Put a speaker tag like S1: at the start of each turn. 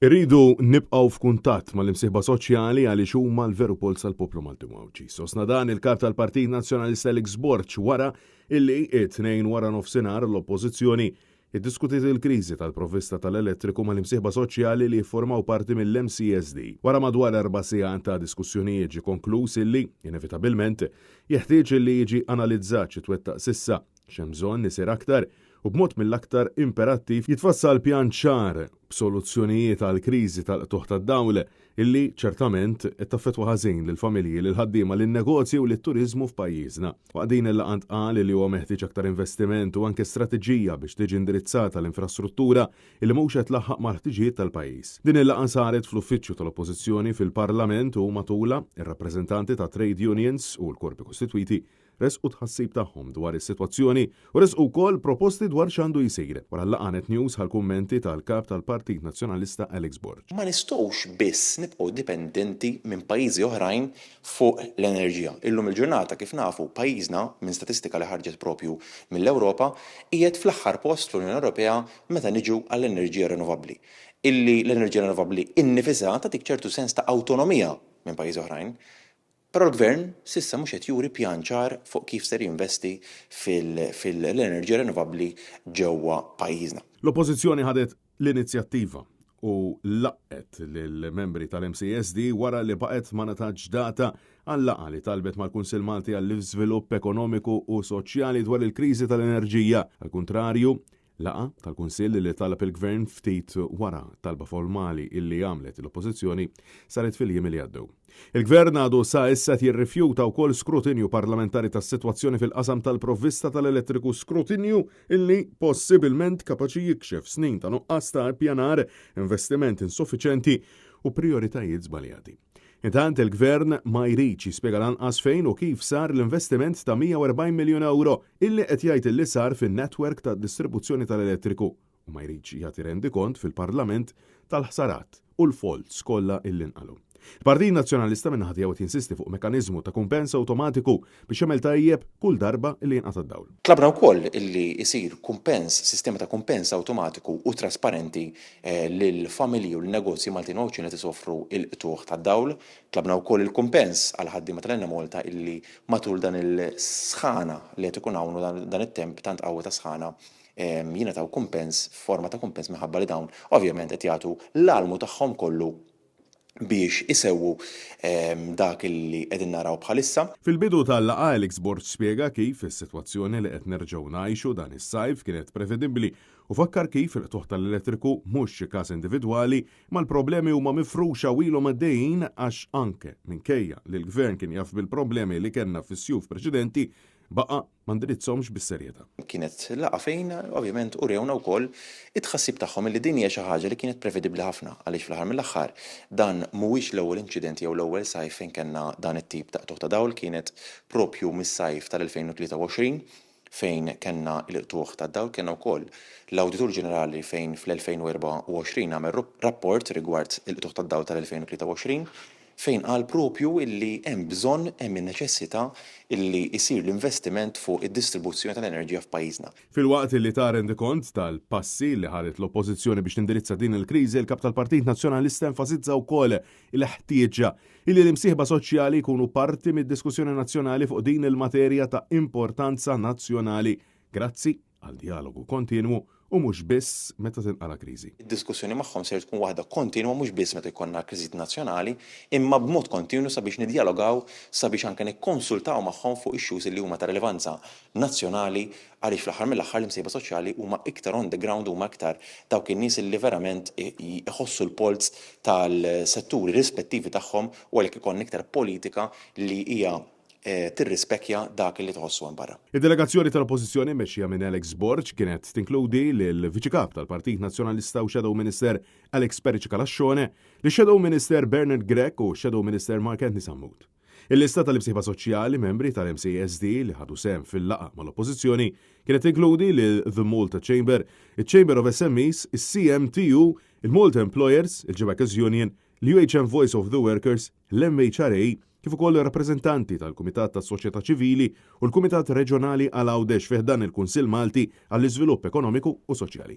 S1: Irridu nibqgħu f'kuntatt mal-imsieħba soċjali għaliex huma l-veru polz tal-poplu Malti u Għawdxi. Sostna dan il-Kap tal-Partit Nazzjonalista Alex Borg wara illi it-Tnejn wara nofsinhar l-Oppożizzjoni iddiskutiet il-kriżi tal-provvista tal-elettriku mal-imsieħba soċjali li jiffurmaw parti mill-MCSD. Wara madwar erba' sigħat ta' diskussjonijiet ġie konkluż illi, inevitabilment, jeħtieġ illi jiġi analizzat xi twettaq s'issa, x'hemm bżonn isir aktar u b'mod mill-aktar imperattiv jitfassal pjan ċar b'soluzzjonijiet għall-kriżi tal-qtugħ tad-dawl illi ċertament qed taffettwa ħażin lill-familji, lill-ħaddiema, lin-negozji u lit-turiżmu f'pajjiżna. Waqt din il-laqgħa ntqal illi huwa meħtieġ aktar investiment u anke strateġija biex tiġi indirizzata l-infrastruttura illi mhux qed tlaħħaq mal-ħtiġijiet tal-pajjiż. Din il-laqgħa saret fl-uffiċċju tal-Oppożizzjoni fil-Parlament u matulha, ir-rappreżentanti tat-trade unions u l-korpi kostitwiti ressqu t-tħassib tagħhom dwar is-sitwazzjoni u ressqu wkoll proposti dwar x'għandu jsir. Wara l-laqgħa Net News ħa l-kummenti tal-Kap tal-Partit Nazzjonalista Alex Borg.
S2: Ma nistgħux biss nibqgħu dipendenti minn pajjiżi oħrajn fuq l-enerġija. Illum il-ġurnata kif nafu pajjiżna, minn statistika li ħarġet propju mill-Ewropa, qiegħed fl-aħħar post fl-Unjoni Ewropea meta niġu għall-enerġija rinnovabbli. Illi l-enerġija rinnovabbli innifisha tagħtik ċertu sens ta' awtonomija minn pajjiżi oħrajn. Però l-Gvern s'issa mhux qed juri pjan ċar fuq kif ser jinvesti fil-enerġija rinnovabbli ġewwa pajjiżna.
S1: L-Oppożizzjoni ħadet l-inizjattiva u laqgħet lill-membri tal-MCESD wara li baqgħet ma ngħatatx data għal-laqgħa li talbet mal-Kunsill Malti għall-Iżvilupp Ekonomiku u Soċjali dwar il-kriżi tal-enerġija. Għall-kuntrarju, Laqgħa tal-Kunsill li talab il-Gvern ftit wara talba formali illi għamlet l-Oppożizzjoni saret fil-jiem li għaddew. Il-Gvern għadu sa issa qed jirrifjuta wkoll skrutinju parlamentari tas-sitwazzjoni fil-qasam tal-provvista tal-elettriku skrutinju illi possibilment kapaċi jikxef snin ta' nuqqas ta' ippjanar, investiment insuffiċenti u prijoritajiet żbaljati. Intant il-Gvern ma jridx jispjega lanqas fejn u kif sar l-investiment ta' 140 miljun ewro illi qed jgħid illi sar fin-netwerk tad-distribuzzjoni tal-elettriku u ma jridx jagħti rendikont fil-Parlament tal-ħsarat u l-faults kollha illi nqalgħu. Il-Partit Nazzjonalista min-naħa tiegħu qed jinsisti fuq mekkaniżmu ta' kumpens awtomatiku biex jagħmel tajjeb kull darba illi jinqata' d-dawl.
S2: Tlabna wkoll illi jsir kumpens, sistema ta' kumpens awtomatiku u trasparenti lill-familji u lin-negozji Maltin u Għawdxin li qed isofru l-qtugħ tad-dawl. Tlabna wkoll il-kumpens għall-ħaddiema tal-Enemalta illi matul dan il-sħana li qed ikun hawn u dan it-temp tant qawwi ta' sħana jingħataw kumpens f'forma ta' kumpens minħabba li dawn ovvjament qed jagħtu l-almu tagħhom kollu biex isewwu dak li qegħdin naraw bħalissa.
S1: Fil-bidu tal-laqgħa Alex Borg spjega kif is-sitwazzjoni li qed nerġgħu ngħixu dan is-sajf kienet prevedibbli u fakkar kif il-qtugħ tal-elettriku mhux xi każ individwali imma l-problemi huma mifruxa u ilhom għaddejjin għax anke minkejja li l-Gvern kien jaf bil-problemi li kellna fis-sjuf preċedenti baqa' ma ndirizzhomx bis-serjetà.
S2: Kienet laqgħa fejn ovvjament urewna wkoll it-tħassib tagħhom illi din hija xi ħaġa li kienet prevedibbli ħafna għaliex fl-aħħar mill-aħħar dan mhuwiex l-ewwel inċident jew l-ewwel sajf fejn kellna dan it-tip ta' qtugħ ta' dawl, kienet proprju mis-sajf tal-2023 fejn kellna l-qtugħ tad-dawl, kellna wkoll l-Awditur Ġenerali fejn fl-2024 għamel rapport rigward il-qtugħ tad-dawl tal-2023. fejn qal proprju illi hemm bżonn, hemm in-neċessità illi jsir l-investiment fuq id-distribuzzjoni tal-enerġija f'pajjiżna.
S1: Filwaqt illi ta rendikont tal-passi li ħadet l-Oppożizzjoni biex tindirizza din il-kriżi, il-Kap tal-Partit Nazzjonalista enfasizza wkoll il-ħtieġa illi l-imsieħba soċjali jkunu parti mid-diskussjoni nazzjonali fuq din il-materja ta' importanza nazzjonali grazzi għal djalogu kontinwu u mhux biss meta tinqala' kriżi.
S2: Id-diskussjoni magħhom ser tkun waħda kontinwa mhux biss meta jkollna kriżijiet nazzjonali, imma b'mod kontinwu sabiex niddjalogaw sabiex anke nikkonsultaw magħhom fuq issues li huma ta' rilevanza nazzjonali għaliex fl-aħħar mill-aħħar l-imsejba soċjali huma iktar on the ground huma iktar dawk in-nies li verament iħossu l-polz tal-setturi rispettivi tagħhom u għalhekk ikollna iktar politika li hija tirrispekja dak li tħossu hemm barra.
S1: Id-delegazzjoni tal-Oppożizzjoni mmexxija minn Alex Borg kienet tinkludi lill-Viċi Kap tal-Partit Nazzjonalista u Shadow Minister Alex Perici Calascione, lix-Shadow Minister Bernard Grech u x-Shadow Minister Mark Anthony Sammut. Il-lista tal-imsieħba soċjali membri tal-MCESD li ħadu sehem fil-laqgħa mal-Oppożizzjoni kienet tinkludi lil The Malta Chamber, iċ-Chamber of SMEs, is-CMTU, il-Malta Employers, il-Ġebackers Union, l-UHM Voice of the Workers, l-MHRA, kif ukoll rappreżentanti tal-Kumitat tas-Soċjetà Ċivili u l-Kumitat Reġjonali għal Għawdex fi ħdan il-Kunsill Malti għall-Iżvilupp Ekonomiku u Soċjali.